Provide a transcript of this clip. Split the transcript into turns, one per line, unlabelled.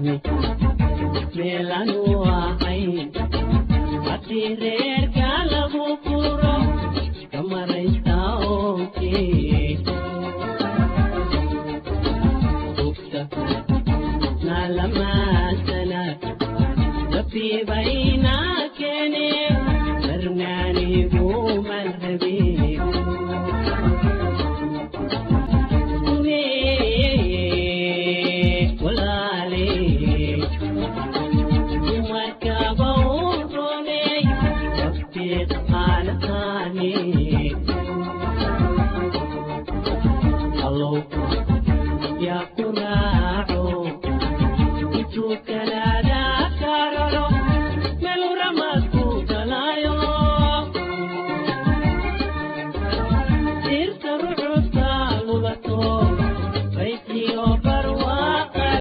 Aadmi meelanu ahayn haddii reerka lagu furo kamaraysta oonkii hubta naalamaasana rabbibayna keene marnaanigu malrabi.